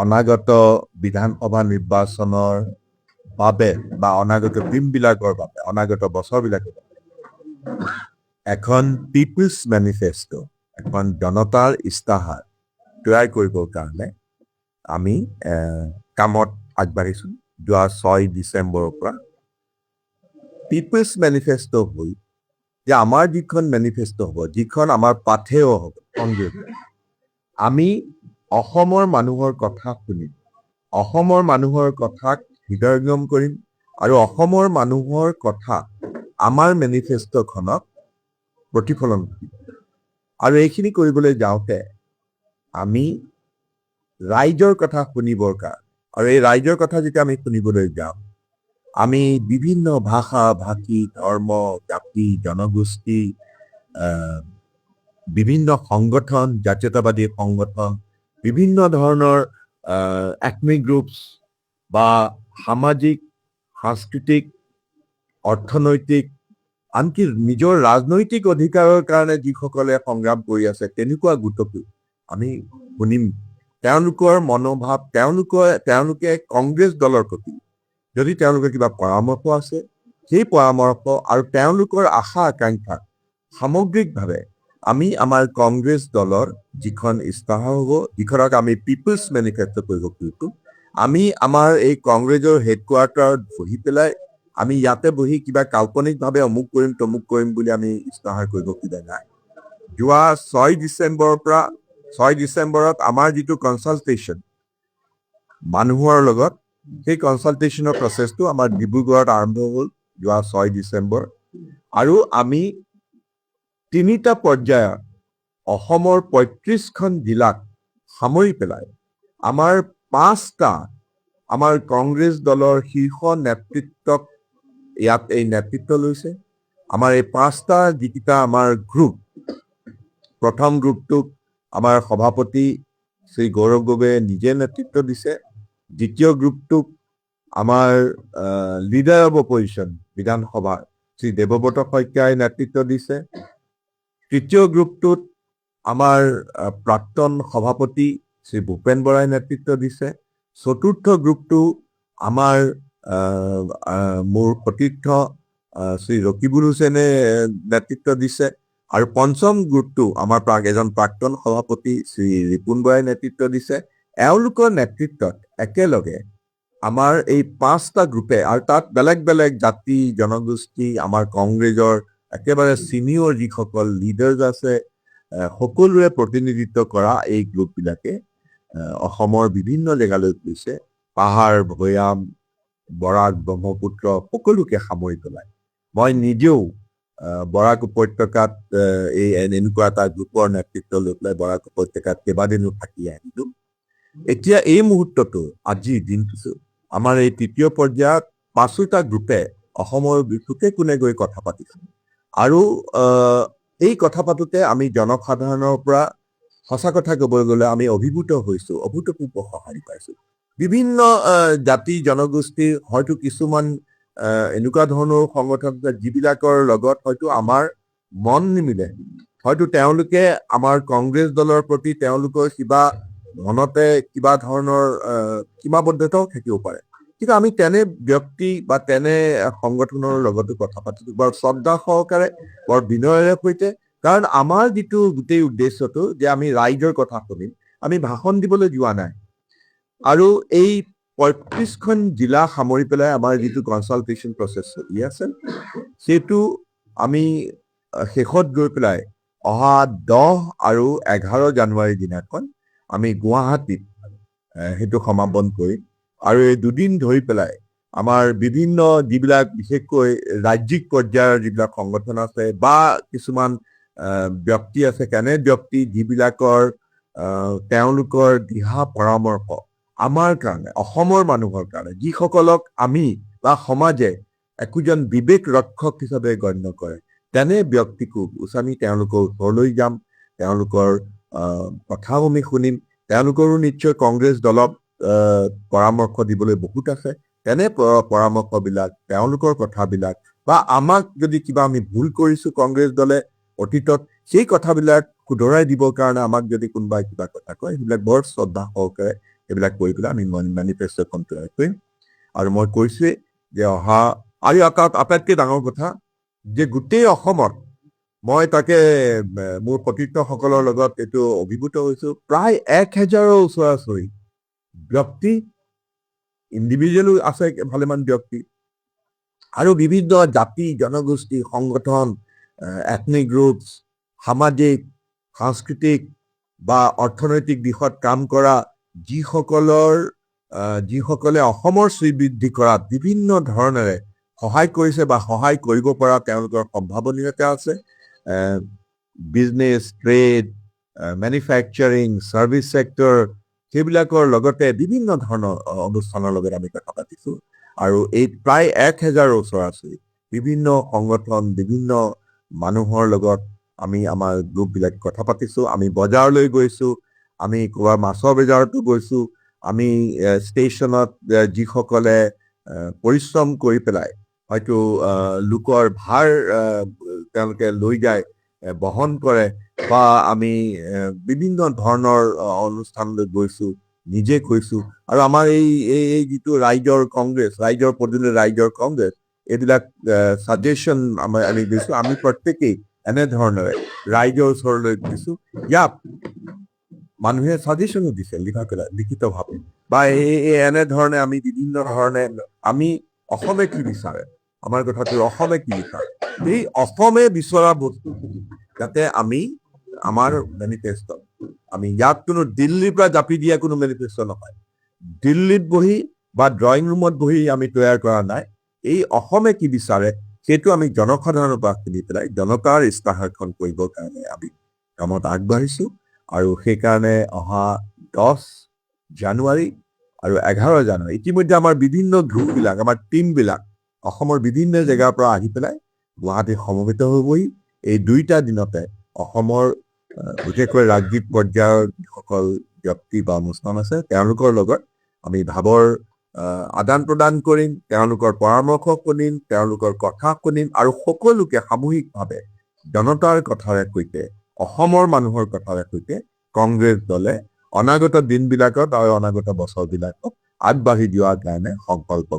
অনাগত বিধানসভা নিৰ্বাচনৰ বাবে বা অনাগত দিনবিলাকৰ বাবে, অনাগত বছৰবিলাকৰ বাবে এখন পিপলছ মেনিফেষ্টো, এখন জনতাৰ ইস্তাহাৰ তৈয়াৰ কৰিবৰ কাৰণে আমি কামত আগবাঢ়িছোঁ যোৱা 6 ডিচেম্বৰৰ পৰা। পিপলছ মেনিফেষ্টো হ'ল যে আমাৰ যিখন মেনিফেষ্টো হ'ব, যিখন আমাৰ পাথেয় হ'ব কংগ্ৰেছ, আমি অসমৰ মানুহৰ কথা শুনিম, অসমৰ মানুহৰ কথাক হৃদয়ংগম কৰিম আৰু অসমৰ মানুহৰ কথা আমাৰ মেনিফেষ্টোখনক প্ৰতিফলন কৰিব। আৰু এইখিনি কৰিবলৈ যাওঁতে আমি ৰাইজৰ কথা শুনিবৰ কাৰণে, আৰু এই ৰাইজৰ কথা যেতিয়া আমি শুনিবলৈ যাওঁ, আমি বিভিন্ন ভাষা ভাষী, ধৰ্ম, জাতি, জনগোষ্ঠী, বিভিন্ন সংগঠন, জাতীয়তাবাদী সংগঠন, বিভিন্ন ধৰণৰ এথনিক গ্ৰুপছ বা সামাজিক, সাংস্কৃতিক, অৰ্থনৈতিক, আনকি নিজৰ ৰাজনৈতিক অধিকাৰৰ কাৰণে যিসকলে সংগ্ৰাম কৰি আছে, তেনেকুৱা গোটকো আমি শুনিম। তেওঁলোকৰ মনোভাৱ, তেওঁলোকে কংগ্ৰেছ দলৰ প্ৰতি যদি তেওঁলোকৰ কিবা পৰামৰ্শ আছে, সেই পৰামৰ্শ আৰু তেওঁলোকৰ আশা আকাংক্ষা সামগ্ৰিকভাৱে আমি আমাৰ কংগ্ৰেছ দলৰ যিখন ইস্তাহাৰ হ'ব, যিখনক আমি পিপলছ মেনিফেষ্টো কৰিব খুজিছোঁ, আমি আমাৰ এই কংগ্ৰেছৰ হেডকোৱাৰ্টাৰত বহি পেলাই, আমি ইয়াতে বহি কিবা কাল্পনিকভাৱে অমুক কৰিম তমুক কৰিম বুলি আমি ইস্তাহাৰ কৰিব খোজা নাই। যোৱা 6 ডিচেম্বৰৰ পৰা, 6 ডিচেম্বৰত আমাৰ যিটো কনচালটেশ্যন মানুহৰ লগত, সেই কনচালটেশ্যনৰ প্ৰচেছটো আমাৰ ডিব্ৰুগড়ত আৰম্ভ হ'ল যোৱা 6 ডিচেম্বৰ। আৰু আমি তিনিটা পৰ্যায়ত অসমৰ 35খন জিলাক সামৰি পেলাই আমাৰ পাঁচটা আমাৰ কংগ্ৰেছ দলৰ শীৰ্ষ নেতৃত্বক ইয়াত এই নেতৃত্ব লৈছে। আমাৰ এই পাঁচটা যিকেইটা আমাৰ গ্ৰুপ, প্ৰথম গ্ৰুপটোক আমাৰ সভাপতি শ্ৰী গৌৰৱ গগৈয়ে নিজে নেতৃত্ব দিছে। দ্বিতীয় গ্ৰুপটোক আমাৰ লিডাৰ অৱ অপজিশ্যন বিধানসভাৰ শ্ৰী দেৱব্ৰত শইকীয়াই নেতৃত্ব দিছে। তৃতীয় গ্ৰুপটোত আমাৰ প্ৰাক্তন সভাপতি শ্ৰী ভূপেন বৰাই নেতৃত্ব দিছে। চতুৰ্থ গ্ৰুপটো আমাৰ আহ, আহ, মোৰ সতীৰ্থ শ্ৰী ৰকিবুল হুছেইনে নেতৃত্ব দিছে আৰু পঞ্চম গ্ৰুপটো আমাৰ এজন প্ৰাক্তন সভাপতি শ্ৰী ৰিপুণ বৰাই নেতৃত্ব দিছে। এওঁলোকৰ নেতৃত্বত একেলগে আমাৰ এই পাঁচটা গ্ৰুপে আৰু তাত বেলেগ বেলেগ জাতি জনগোষ্ঠী, আমাৰ কংগ্ৰেছৰ একেবাৰে ছিনিয়ৰ যিসকল লিডাৰ্ছ আছে, সকলোৰে প্ৰতিনিধিত্ব কৰা এই গ্ৰুপবিলাকে অসমৰ বিভিন্ন জেগালৈ গৈছে, পাহাৰ, ভৈয়াম, বৰাক, ব্ৰহ্মপুত্ৰ সকলোকে সামৰি পেলাই। মই নিজেও বৰাক উপত্যকাত এই এনেকুৱা এটা গ্ৰুপৰ নেতৃত্ব লৈ পেলাই বৰাক উপত্যকাত কেইবাদিনো থাকি আহিলো। এতিয়া এই মুহূৰ্ততো, আজিৰ দিনটো, আমাৰ এই তৃতীয় পৰ্যায়ত পাঁচোটা গ্ৰুপে অসমৰ চুকে কোণে গৈ কথা পাতিছে। আৰু এই কথা পাতোতে আমি জনসাধাৰণৰ পৰা সঁচা কথা ক'বলৈ গ'লে আমি অভিভূত হৈছো, অভূতপূৰ্ব সঁহাৰি পাইছো। বিভিন্ন জাতি জনগোষ্ঠীৰ হয়তো কিছুমান এনেকুৱা ধৰণৰ সংগঠন আছে যিবিলাকৰ লগত হয়তো আমাৰ মন নিমিলে, হয়তো তেওঁলোকে আমাৰ কংগ্ৰেছ দলৰ প্ৰতি তেওঁলোকৰ কিবা মনতে কিবা ধৰণৰ সীমাবদ্ধতাও থাকিব পাৰে। কিন্তু আমি তেনে ব্যক্তি বা তেনে সংগঠনৰ লগতো কথা পাতিছো বৰ শ্ৰদ্ধা সহকাৰে, বৰ বিনয়েৰে সৈতে। কাৰণ আমাৰ যিটো গোটেই উদ্দেশ্যটো যে আমি ৰাইজৰ কথা শুনিম, আমি ভাষণ দিবলৈ যোৱা নাই। আৰু এই 35খন জিলা সামৰি পেলাই আমাৰ যিটো কনচালটেশ্যন প্ৰচেছ চলি আছে, সেইটো আমি শেষত গৈ পেলাই অহা 10 আৰু 11 জানুৱাৰী দিনাখন আমি গুৱাহাটীত সেইটো সমাপন কৰিম। আৰু এই দুদিন ধৰি পেলাই আমাৰ বিভিন্ন যিবিলাক বিশেষকৈ ৰাজ্যিক পৰ্যায়ৰ যিবিলাক সংগঠন আছে বা কিছুমান ব্যক্তি আছে, কেনে ব্যক্তি যিবিলাকৰ তেওঁলোকৰ দিহা পৰামৰ্শ আমাৰ কাৰণে, অসমৰ মানুহৰ কাৰণে, যিসকলক আমি বা সমাজে একোজন বিবেক ৰক্ষক হিচাপে গণ্য কৰে, তেনে ব্যক্তিকো উচানি তেওঁলোকৰ ওচৰলৈ যাম, তেওঁলোকৰ কথাও আমি শুনিম। তেওঁলোকৰো নিশ্চয় কংগ্ৰেছ দলক পৰামৰ্শ দিবলৈ বহুত আছে। তেনে পৰামৰ্শবিলাক, তেওঁলোকৰ কথাবিলাক বা আমাক যদি কিবা আমি ভুল কৰিছো কংগ্ৰেছ দলে অতীতত, সেই কথাবিলাক শুধৰাই দিবৰ কাৰণে আমাক যদি কোনোবাই কিবা কথা কয়, সেইবিলাক বৰ শ্ৰদ্ধা সহকাৰে এইবিলাক কৰি পেলাই আমি মেনিফেষ্টোখন তৈয়াৰ কৰিম। আৰু মই কৈছোৱেই যে অহা আৰু আটাইতকৈ ডাঙৰ কথা যে গোটেই অসমত মই তাকে মোৰ সতীৰ্থসকলৰ লগত এইটো অভিভূত হৈছো, প্ৰায় 1000ৰ ওচৰা ওচৰি ব্যক্তি, ইণ্ডিভিজুৱেলো আছে ভালেমান ব্যক্তি, আৰু বিভিন্ন জাতি জনগোষ্ঠী সংগঠন, এথনিক গ্ৰুপছ, সামাজিক সাংস্কৃতিক বা অৰ্থনৈতিক দিশত কাম কৰা যিসকলে অসমৰ শ্ৰীবৃদ্ধি কৰাত বিভিন্ন ধৰণেৰে সহায় কৰিছে বা সহায় কৰিব পৰা তেওঁলোকৰ সম্ভাৱনীয়তা আছে, business, trade, manufacturing, service sector, সেইবিলাকৰ লগতে বিভিন্ন ধৰণৰ অনুষ্ঠানৰ লগত আমি কথা পাতিছো। আৰু এই প্ৰায় 1000ৰ ওচৰা ওচৰি বিভিন্ন সংগঠন, বিভিন্ন মানুহৰ লগত আমি আমাৰ গ্ৰুপবিলাক কথা পাতিছো। আমি বজাৰলৈ গৈছো, আমি ক'ৰবাত মাছৰ বজাৰতো গৈছো, আমি ষ্টেচনত যিসকলে পৰিশ্ৰম কৰি পেলাই হয়তো লোকৰ ভাৰ তেওঁলোকে লৈ যায়, বহন কৰে, বা আমি বিভিন্ন ধৰণৰ অনুষ্ঠানলৈ গৈছো, নিজে গৈছো। আৰু আমাৰ এই এই এই যিটো ৰাইজৰ কংগ্ৰেছ, ৰাইজৰ পদূলি ৰাইজৰ কংগ্ৰেছ, এইবিলাক ছাজেশ্যন আমি দিছো। আমি প্ৰত্যেকেই এনেধৰণেৰে ৰাইজৰ ওচৰলৈ গৈছো। ইয়াত মানুহে ছাজেশ্যনো দিছে লিখা পেলাই লিখিতভাৱে, বা এই এই এনেধৰণে আমি বিভিন্ন ধৰণে আমি অসমে কি বিচাৰে, আমাৰ কথাটো অসমে কি বিচাৰে, এই অসমে বিচৰা বস্তুখিনি যাতে আমি আমাৰ মেনিফেষ্টো, আমি ইয়াত কোনো দিল্লীৰ পৰা জাপি দিয়া কোনো মেনিফেষ্টো নহয়, দিল্লীত বহি বা ড্ৰয়িং ৰুমত বহি আমি তৈয়াৰ কৰা নাই। এই অসমে কি বিচাৰে সেইটো আমি জনসাধাৰণৰ পৰা কিনি পেলাই জনতাৰ ইস্তাহাৰখন কৰিবৰ কাৰণে আমি কামত আগবাঢ়িছো। আৰু সেইকাৰণে অহা 10 জানুৱাৰী আৰু 11 জানুৱাৰী ইতিমধ্যে আমাৰ বিভিন্ন গ্ৰুপবিলাক, আমাৰ টীমবিলাক অসমৰ বিভিন্ন জেগাৰ পৰা আহি পেলাই গুৱাহাটীত সমবেত হ'বহি। এই দুইটা দিনতে অসমৰ বিশেষকৈ ৰাজ্যিক পৰ্যায়ৰ যিসকল ব্যক্তি বা অনুষ্ঠান আছে তেওঁলোকৰ লগত আমি ভাৱৰ আদান প্ৰদান কৰিম, তেওঁলোকৰ পৰামৰ্শ শুনিম, তেওঁলোকৰ কথা শুনিম, আৰু সকলোকে সামূহিকভাৱে জনতাৰ কথাৰে সৈতে, অসমৰ মানুহৰ কথাৰে সৈতে কংগ্ৰেছ দলে অনাগত দিনবিলাকত আৰু অনাগত বছৰবিলাকত আগবাঢ়ি যোৱাৰ কাৰণে সংকল্প